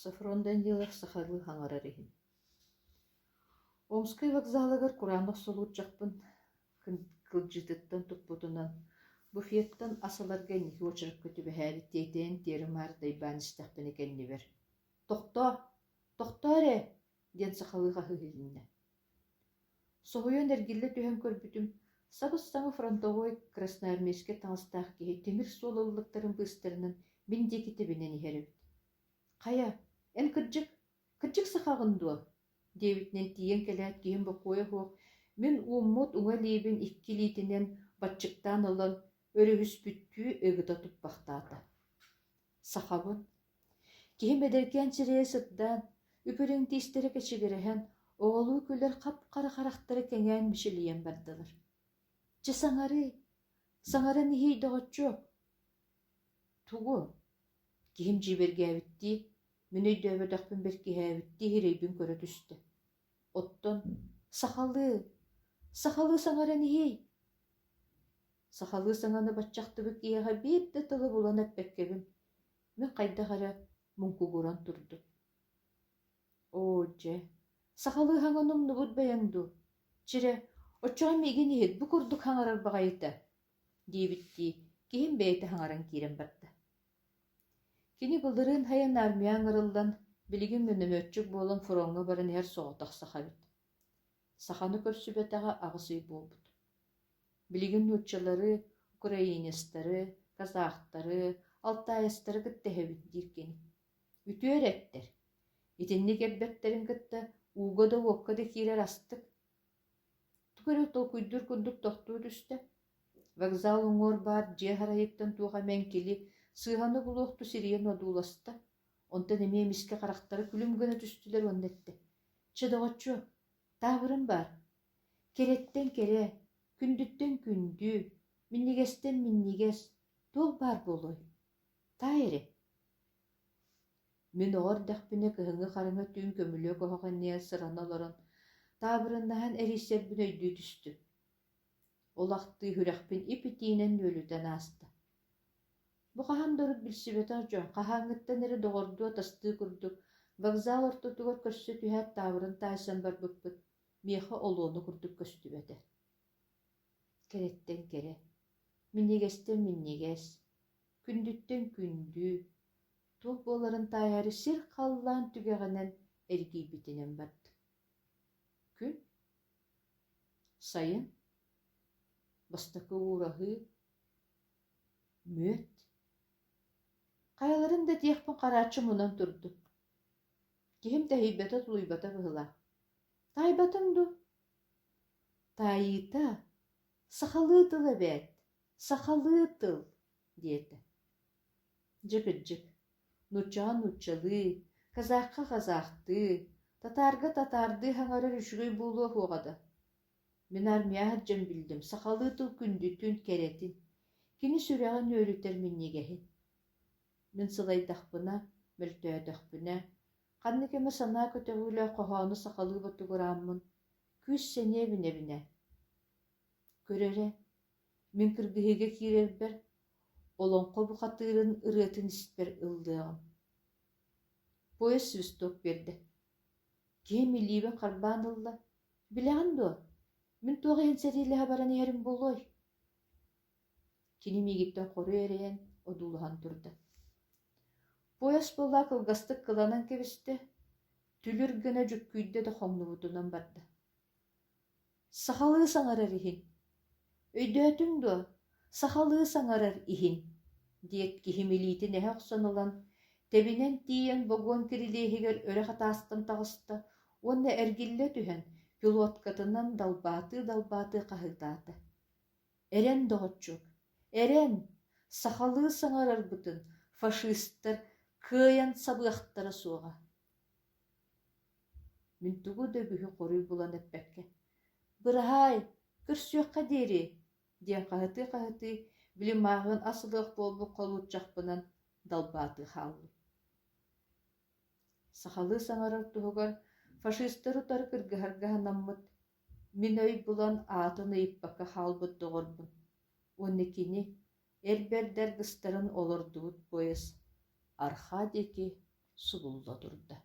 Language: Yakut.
Софрон Данилов сахалыы хаҥарар иһин Омскай вокзалыгар кураанах солуурчахпын кылдьыытыттан туппутунан буфеттан ас ыларга инники уочаракка түбэһээри тиэтэйэн тиэрэ-маары дайбаан истэхпинэ кэннибэр «Тохтоо! Тохтоо эрэ!» диэн сахалыы хаһыы иһилиннэ. Соһуйан эргиллэ түһэн көрбүтүм, сабыс-саҥа фронтовой красноармейскай таҥастаах киһи тимир суол ыллыктарын быыстарынан мин диэки тэбинэн иһэр эбит. «Хайа, эн кырдьык, кырдьык сахаҕын дуо?» диэбитинэн тиийэн кэлээт киһим бокуойа суох мин ууммут уҥа илиибин икки илиитинэн баччыктаан ылан өрүһүспүттүү ыгыта туппахтаата. Сахабын. Киһим эдэркээн сирэйэ сырдаан, үп-үрүҥ тиистэрэ кэчигирэһэн, оҕолуу күлэр хап-хара харахтара кэҥээн мичилийэн бардылар. Чэ саҥарыый, саҥаран иһиий доҕоччуок. Тугу? Киһим дьиибэргээбиттии, мин өйдөөбөтөхпүн бэркиһээбиттии сирэйбин көрө түстэ. Оттон сахалыы, сахалыы саҥаран иһиий. Сахалыы саҥаны баччахтыбыт киһиэхэ биир да тылы булан эппэккэбин, мин хайдах эрэ муҥкугуран турдум. Оо, дьэ, сахалыы саҥаны умнубут бэйэҥ дуу? Чирэ, оччоҕо миигин иһит бу курдук саҥарар баҕайыта, диэбиттии киһим бэйэтэ саҥаран киирэн барда. Кини былырыын сайын армия ыҥырыллан, билигин минометчик буолан фроҥҥа баран иһэр соҕотох саха эбит. Саханы көрсүбэтэҕэ 8 ый буолбут. Билигин нууччалары, украинецтары, казахтары, алтаецтары кытта иһэбит диир кини. Үтүө эрэ эттэр. Итинник эрбэттэрин кытта ууга да уокка да киирэр астык. Тугу эрэ толкуйдуур курдук тохтуу түстэ. Вокзал уҥуор баар дьиэ харайыттан туох эмэ эҥкили, сыыһаны булуохтуу сирийэн одууласта. Онтон эмиэ эмискэ харахтара күлүм гына түстүлэр уонна эттэ: «Чэ, доҕоччуок, таабырын баар. Кэрэттэн кэрэ, күндүттэн күндү, минньигэстэн минньигэс, туох баар буолуой? Таай эрэ». Мин оҕо эрдэхпинэ кыһыҥҥы хараҥа түүн көмүлүөк оһох иннигэр сырана олорон, таабырыннаһан эрийсэрбин өйдүү түстүм. Ол ахтыы сүрэхпин ип-итиинэн нүөлүтэн ааста. Бу хаһан да урут билсибэтэх дьон хаһааҥҥыттан эрэ доҕордуу-атастыы курдук вокзал ортотугар көрсө түһээт таабырын таайсан барбыппыт миэхэ олуона курдук көстүбэтэ. Кэрэттэн кэрэ, минньигэстэн минньигэс, күндүттэн күндү, туох буоларын таайаары сир-халлаан түгэҕинэн эргийбитинэн барда. Күн, сайын, бастакы уураһыы, мүөт. Хайаларын да этиэхпин харааччы мунан турдум. Киһим тэһийбэтэ-тулуйбата быһыылаах. Таайбатыҥ дуу? Таайыыта, сахалыы тыл эбээт, сахалыы тыл, диэтэ. Дьэ кырдьык, нууччаҕа нууччалыы, казахха казахтыы, татаарга татаардыы саҥарар үчүгэй буолуо суоҕа да. Мин армия сылдьан биллим сахалыы тыл күндүтүн, кэрэтин, кини сүрэҕин үөрүтэр минньигэһин. Мин сылайдахпына, мөлтөөтөхпүнэ, ханнык эмэ санаа көтөҕүүлээх хоһоону сахалыы ботугурааммын, күүс-сэниэ эбинэбинэ. Көр эрэ, мин кыргыһыыга киирэрбэр олоҥхо бухатыырын ырыатын испэр ыллыаҕым. Поезд свисток биэрдэ. Киһим илиибин харбаан ылла. Билэҕин дуо, мин туох иһин сэриилэһэ баран иһэрим буолуой? Кини миигиттэн хоруй эрэйэн, одуулаһан турда. Пояс буолла кылгастык кыланан кэбистэ, түлүр гына дьүккүйдэ да хоҥнубутунан барда. Сахалыы саҥарар иһин. Өйдөөтүҥ дуо, сахалыы саҥарар иһин, диэт киһим илиитин эһэ охсон ылан, тэбинэн тиийэн богуон кирилиэһигэр өрө хатаастан таҕыста уонна эргиллэ түһэн пилоткатынан далбаатыы-далбаатыы хаһыытаата: «Эрэн, доҕоччуок, эрэн, сахалыы саҥарарбытын фашистар кыайан сабыахтара суоҕа!» Мин тугу да үгүһү хоруй булан эппэккэ: «Быраһаай, көрсүөххэ диэри!» диэн хаһытыы-хаһытыы, били мааҕын ас ылыах буолбут холуочахпынан далбаатыы хааллым. Сахалыы саҥарар туһугар фашистары утары кыргыһарга санаммыт, мин өй булан аатын ыйыппакка хаалбыт доҕорбун уонна кини эр бэрдэ аргыстарын олордубут поезд арҕаа диэки. субулла турда.